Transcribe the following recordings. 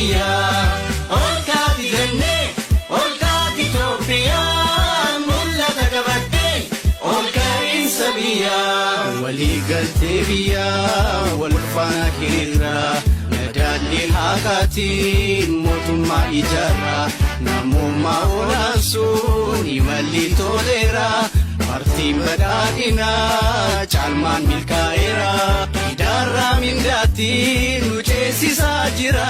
Biyyaa ol kaati jennee, ol kaati Itoophiyaan mul'ata qabattee, ol ka'iinsa biyyaa. Walii galtee biyyaa wal faana hiriirraa, madaalli haqaatiin mootummaa ijaarraa, namummaa olaansuun imalli toleera. Paartiin Badhaadhinaa caalmaan milkaa'eera. Idaarraa mindaatti nu ceesisaa jira.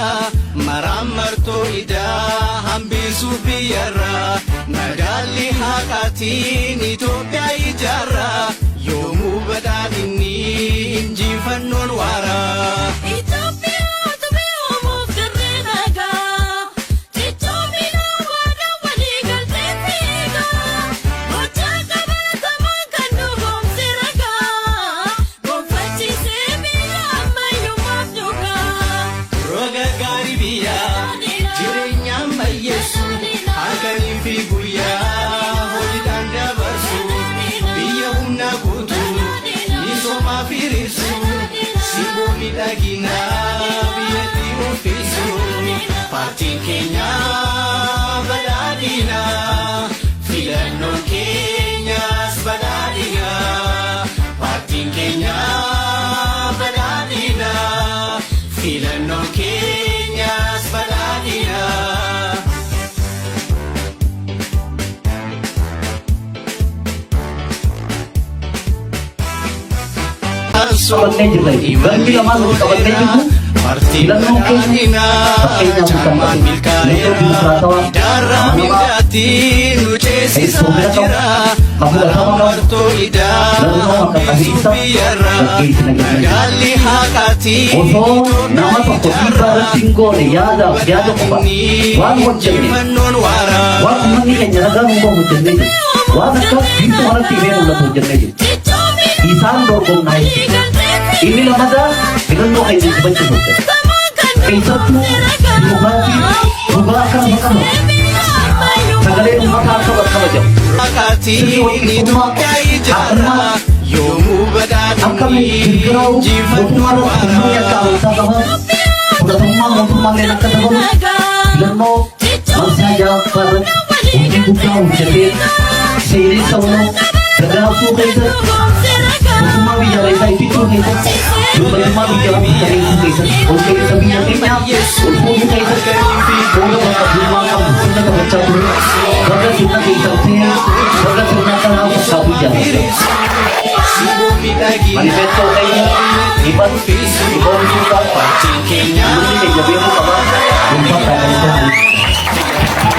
Maraan martoo idaa hambisuuf biyyarraa. Madaalli haqaatiin Itoophiyaa ijaarraa. Yoomuu badhaadhinni injifannoon waaraa. Itoophiyaa utubee uumuuf dirree nagaa. Cichoomina waadaa walii galtee fiigaa. Gochaa qabatamaan kan nu goomse ragaa. Gonfachiisee biyya ammayyummaaf dhugaa. Roga gaarii biyyaa jireenya ammayyeessu, halkanii fi guyyaa hojiidhaan dabarsu, biyya humna guutuu misoomaa firiirsu, simboo miidhaginaa biyyatti uffisu. Paartiin keenya Badhaadhina, filannoon keenyas Badhaadhina. Paartiin keenya Badhaadhina, filannoon keenyas Badhaadhina. Qabannee jirra. Galmi lamaan nuti qabannee jirru Paartiin filannoo keenya Badhaadhinaa fakkeenyaaf kan caalmaan ta'e filannoo milkaa'eera. dimokiraatawaa Idaarraa amanamaa mindaatti nu ceesisaa iftoomina qabu, jira. kan fudhatama Maraan qabu, martoo idaa filannoo haqa hambisuuf qabeessa biyyarraa. gaggeessina jennee jirra. Madaalli haqaatiin Osoo nama Itoophiyaa tokko dhiibbaa ijaarraa. irratti hin goone, yaadaaf yaada qofa waan hojjenne, Injifannoon waaraa. waan uummanni keenya ragaa nu bahu hojjennee jirra. Waan akka biiftuu kanatti himee mul'atu hojjennee jirra. Cichoomina Isaan dorgomnaa walii jechuudha. galtee Inni fiigaa. lammataa filannoo keenya injifachuuf hojjeta. Qabatamaan kan nu Keessattuu goomse ragaa. dimokiraasii dhugaa akka lafa qabu, Gonfachiisee biyya ammayyummaaf sagalee uummataa dhugaa. akka kabajamu, sirni Haqaatiin walqixxummaa, Itoophiyaa ijaarraa. haqummaa Yoomuu akka badhaadhinni mirgiraa'u injifannoon mootummaa irratti uummanni akka waaraa. amantaa qabaatu, fudhatamummaa mootummaallee akka dabalu, filannoo marsaa ja'affaa irratti hojii guddaa hojjetee seenessa waloo dagaagsuu keessatti, mootummaa biyyaalessaa ittichuu keessatti, birmadummaa biyyaa mirkaneessuu keessatti, ol ka'iinsa biyya keenyaa ol fuudhuu keessatti qooda bakka bu'ummaa qabu sirna taphachaa ture. Baga sirna keessan ta'e, baga sirna kanaa fakkaatu jaalladha. Simboo miidhaginaa Manifestoo keenya ifatti ifoomsuudhaaf Paartiin keenya uummanni keenya beekuu qaba. Ulfaadhaa, galatoomuu.